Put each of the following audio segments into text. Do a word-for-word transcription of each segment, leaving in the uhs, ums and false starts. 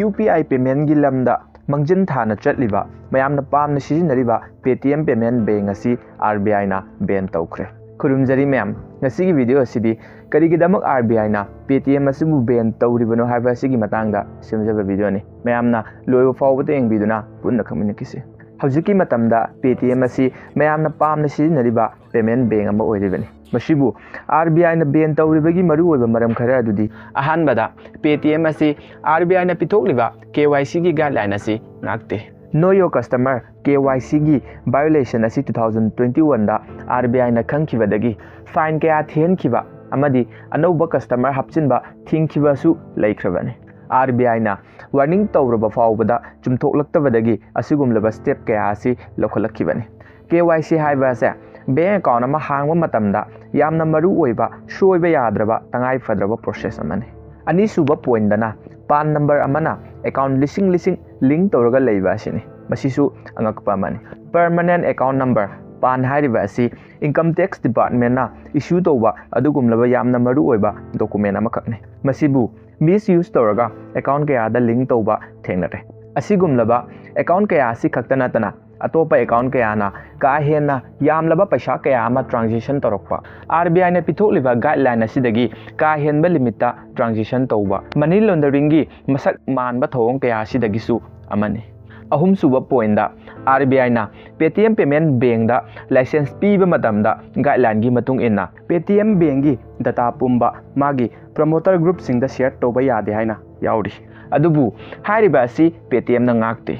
UPI payment ꯒꯤ ꯂꯝꯗ ꯃꯥꯡꯖꯤꯟ ꯊꯥꯅ ꯆꯠꯂꯤꯕ, ꯃꯌꯥꯝꯅ ꯄꯥꯝꯅ ꯁꯤꯖꯤꯟꯅꯔꯤꯕ Paytm Payment Bank ꯑꯁꯤ RBI ꯅ ban ꯇꯧꯈ꯭ꯔꯦ꯫ ꯈꯨꯔꯨꯝꯖꯔꯤ ꯃꯌꯥꯝ, ꯉꯁꯤꯒꯤ video ꯑꯁꯤꯗꯤ ꯀꯔꯤꯒꯤꯗꯃꯛ RBI ꯅ Paytm ꯑꯁꯤꯕꯨ ban ꯇꯧꯔꯤꯕꯅꯣ ꯍꯥꯏꯕ ꯑꯁꯤꯒꯤ ꯃꯇꯥꯡꯗ ꯁꯦꯝꯖꯕ video ꯅꯤ꯫ ꯃꯌꯥꯝꯅ ꯂꯣꯏꯕ ꯐꯥꯎꯕꯗ ꯌꯦꯡꯕꯤꯗꯨꯅ ꯄꯨꯟꯅ ꯈꯪꯃꯤꯟꯅꯈꯤꯁꯤ꯫ ꯍꯧꯖꯤꯛꯀꯤ ꯃꯇꯝꯗ Paytm ꯑꯁꯤ ꯃꯌꯥꯝꯅ ꯄꯥꯝꯅ ꯁꯤꯖꯤꯟꯅꯔꯤꯕ payment bank ꯑꯃ ꯑꯣꯏꯔꯤꯕꯅꯤ꯫ ꯃꯁꯤꯕꯨ RBI ꯅ ban ꯇꯧꯔꯤꯕꯒꯤ ꯃꯔꯨꯑꯣꯏꯕ ꯃꯔꯝ ꯈꯔ ꯑꯗꯨꯗꯤ, ꯑꯍꯥꯟꯕꯗ, Paytm ꯑꯁꯤ RBI ꯅ ꯄꯤꯊꯣꯛꯂꯤꯕ KYC ꯒꯤ guideline ꯑꯁꯤ ꯉꯥꯛꯇꯦ꯫ Know Your Customer, KYC ꯒꯤ violation ꯑꯁꯤ two thousand twenty one ꯗ RBI ꯅ ꯈꯪꯈꯤꯕꯗꯒꯤ fine ꯀꯌꯥ ꯊꯤꯍꯟꯈꯤꯕ ꯑꯃꯗꯤ ꯑꯅꯧꯕ customer ꯍꯥꯞꯆꯤꯟꯕ ꯊꯤꯡꯈꯤꯕꯁꯨ ꯂꯩꯈ꯭ꯔꯕꯅꯤ꯫ RBI ꯅ warning ꯇꯧꯔꯕ ꯐꯥꯎꯕꯗ ꯆꯨꯝꯊꯣꯛꯂꯛꯇꯕꯗꯒꯤ ꯑꯁꯤꯒꯨꯝꯂꯕ step ꯀꯌꯥ ꯑꯁꯤ ꯂꯧꯈꯠꯂꯛꯈꯤꯕꯅꯤ꯫ KYC ꯍꯥꯏꯕ ꯑꯁꯦ bank account ꯑꯃ ꯍꯥꯡꯕ ꯃꯇꯝꯗ ꯌꯥꯝꯅ ꯃꯔꯨ ꯑꯣꯏꯕ, ꯁꯣꯏꯕ ꯌꯥꯗ꯭ꯔꯕ, ꯇꯉꯥꯏ ꯐꯗ꯭ꯔꯕ process ꯑꯃꯅꯤ꯫ ꯑꯅꯤꯁꯨꯕ point ꯇꯅ PAN number ꯑꯃꯅ account ꯂꯤꯁꯤꯡ ꯂꯤꯁꯤꯡ link ꯇꯧꯔꯒ ꯂꯩꯕ ꯑꯁꯤꯅꯤ꯫ ꯃꯁꯤꯁꯨ ꯑꯉꯛꯄ ꯑꯃꯅꯤ꯫ Permanent Account Number, PAN ꯍꯥꯏꯔꯤꯕ ꯑꯁꯤ Income Tax Department ꯅ issue ꯇꯧꯕ ꯑꯗꯨꯒꯨꯝꯂꯕ ꯌꯥꯝꯅ ꯃꯔꯨ ꯑꯣꯏꯕ document ꯑꯃꯈꯛꯅꯤ꯫ ꯃꯁꯤꯕꯨ misuse ꯇꯧꯔꯒ account ꯀꯌꯥꯗ link ꯇꯧꯕ ꯊꯦꯡꯅꯔꯦ꯫ ꯑꯁꯤꯒꯨꯝꯂꯕ account ꯀꯌꯥ ꯑꯁꯤ ꯈꯛꯇ ꯅꯠꯇꯅ ꯑꯇꯣꯞꯄ account ꯀꯌꯥꯅ ꯀꯥ ꯍꯦꯟꯅ ꯌꯥꯝꯂꯕ ꯄꯩꯁꯥ ꯀꯌꯥ ꯑꯃ transaction ꯇꯧꯔꯛꯄ, RBI ꯅ ꯄꯤꯊꯣꯛꯂꯤꯕ guideline ꯑꯁꯤꯗꯒꯤ ꯀꯥ ꯍꯦꯟꯕ limit ꯇ transaction ꯇꯧꯕ, money laundering ꯒꯤ ꯃꯁꯛ ꯃꯥꯟꯕ ꯊꯧꯑꯣꯡ ꯀꯌꯥ ꯑꯁꯤꯗꯒꯤꯁꯨ ꯑꯃꯅꯤ꯫ ꯑꯍꯨꯝꯁꯨꯕ point ꯇ, RBI ꯅ Paytm Payment Bank ꯗ license ꯄꯤꯕ ꯃꯇꯝꯗ guideline ꯒꯤ ꯃꯇꯨꯡ ꯏꯟꯅ Paytm Bank ꯒꯤ data ꯄꯨꯝꯕ ꯃꯥꯒꯤ promoter group ꯁꯤꯡꯗ share ꯇꯧꯕ ꯌꯥꯗꯦ ꯍꯥꯏꯅ ꯌꯥꯎꯔꯤ꯫ ꯑꯗꯨꯕꯨ ꯍꯥꯏꯔꯤꯕ ꯑꯁꯤ Paytm ꯅ ꯉꯥꯛꯇꯦ꯫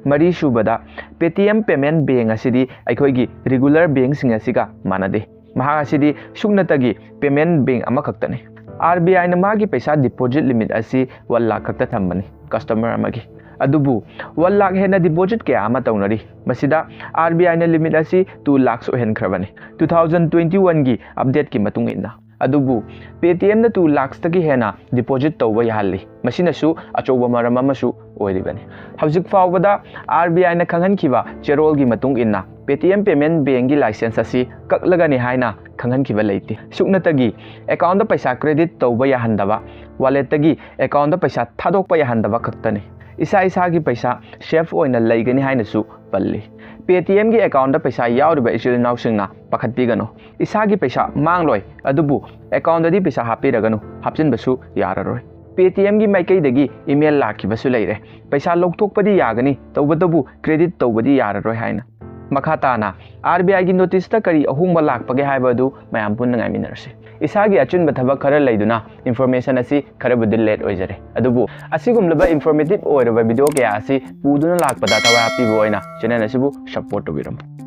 ꯃꯔꯤꯁꯨꯕꯗ, Paytm Payment Bank ꯑꯁꯤꯗꯤ ꯑꯩꯈꯣꯏꯒꯤ regular bank ꯁꯤꯡ ꯑꯁꯤꯒ ꯃꯥꯟꯅꯗꯦ꯫ ꯃꯍꯥꯛ ꯑꯁꯤꯗꯤ ꯁꯨꯞꯅꯇꯒꯤ payment bank ꯑꯃꯈꯛꯇꯅꯤ꯫ RBI ꯅ ꯃꯥꯒꯤ ꯄꯩꯁꯥ deposit limit ꯑꯁꯤ one lakh ꯈꯛꯇ ꯊꯝꯕꯅꯤ customer ꯑꯃꯒꯤ꯫ ꯑꯗꯨꯕꯨ one lakh ꯍꯦꯟꯅ deposit ꯀꯌꯥ ꯑꯃ ꯇꯧꯅꯔꯤ꯫ ꯃꯁꯤꯗ RBI ꯅ limit ꯑꯁꯤ two lakhs ꯑꯣꯏꯍꯟꯈ꯭ꯔꯕꯅꯤ, two thousand twenty one ꯒꯤ update ꯀꯤ ꯃꯇꯨꯡ ꯏꯟꯅ꯫ ꯑꯗꯨꯕꯨ Paytm ꯅ two lakhs ꯇꯒꯤ ꯍꯦꯟꯅ deposit ꯇꯧꯕ ꯌꯥꯍꯜꯂꯤ꯫ ꯃꯁꯤꯅꯁꯨ ꯑꯆꯧꯕ ꯃꯔꯝ ꯑꯃꯁꯨ ꯑꯣꯏꯔꯤꯕꯅꯤ꯫ ꯍꯧꯖꯤꯛ ꯐꯥꯎꯕꯗ RBI ꯅ ꯈꯪꯍꯟꯈꯤꯕ ꯆꯦꯔꯣꯜꯒꯤ ꯃꯇꯨꯡ ꯏꯟꯅ, Paytm Payment Bankꯒꯤ license ꯑꯁꯤ ꯀꯛꯂꯒꯅꯤ ꯍꯥꯏꯅ ꯈꯪꯍꯟꯈꯤꯕ ꯂꯩꯇꯦ꯫ ꯁꯨꯞꯅꯇꯒꯤ accountꯗ ꯄꯩꯁꯥ credit ꯇꯧꯕ ꯌꯥꯍꯟꯗꯕ, walletꯇꯒꯤ accountꯗ ꯄꯩꯁꯥ ꯊꯥꯗꯣꯛꯄ ꯌꯥꯍꯟꯗꯕ ꯈꯛꯇꯅꯤ꯫ ꯏꯁꯥ ꯏꯁꯥꯒꯤ ꯄꯩꯁꯥ safe ꯑꯣꯏꯅ ꯂꯩꯒꯅꯤ ꯍꯥꯏꯅꯁꯨ ꯄꯜꯂꯤ꯫ Paytmꯒꯤ accountꯗ ꯄꯩꯁꯥ ꯌꯥꯎꯔꯤꯕ ꯏꯆꯤꯜ ꯏꯅꯥꯎꯁꯤꯡꯅ ꯄꯥꯈꯠꯄꯤꯒꯅꯨ꯫ ꯏꯁꯥꯒꯤ ꯄꯩꯁꯥ ꯃꯥꯡꯂꯣꯏ, ꯑꯗꯨꯕꯨ accountꯗꯗꯤ ꯄꯩꯁꯥ ꯍꯥꯞꯄꯤꯔꯒꯅꯨ, ꯍꯥꯞꯆꯤꯟꯕꯁꯨ ꯌꯥꯔꯔꯣꯏ꯫ Paytmꯒꯤ ꯃꯥꯏꯀꯩꯗꯒꯤ email ꯂꯥꯛꯈꯤꯕꯁꯨ ꯂꯩꯔꯦ, ꯄꯩꯁꯥ ꯂꯧꯊꯣꯛꯄꯗꯤ ꯌꯥꯒꯅꯤ, ꯇꯧꯕꯇꯕꯨ credit ꯇꯧꯕꯗꯤ ꯌꯥꯔꯔꯣꯏ ꯍꯥꯏꯅ꯫ ꯃꯈꯥ ꯇꯥꯅ RBIꯒꯤ noticeꯇ ꯀꯔꯤ ꯑꯍꯣꯡꯕ ꯂꯥꯛꯄꯒꯦ ꯍꯥꯏꯕ ꯑꯗꯨ ꯃꯌꯥꯝ ꯄꯨꯟꯅ ꯉꯥꯏꯃꯤꯟꯅꯔꯁꯤ꯫ ꯏꯁꯥꯒꯤ ꯑꯆꯤꯟꯕ ꯊꯕꯛ ꯈꯔ ꯂꯩꯗꯨꯅ information ꯑꯁꯤ ꯈꯔꯕꯨꯗꯤ late ꯑꯣꯏꯖꯔꯦ, ꯑꯗꯨꯕꯨ ꯑꯁꯤꯒꯨꯝꯂꯕ informative ꯑꯣꯏꯔꯕ video ꯀꯌꯥ ꯑꯁꯤ ꯄꯨꯗꯨꯅ ꯂꯥꯛꯄꯗ ꯊꯋꯥꯏ ꯍꯥꯞꯄꯤꯕ ꯑꯣꯏꯅ channel ꯑꯁꯤꯕꯨ support ꯇꯧꯕꯤꯔꯝꯃꯨ꯫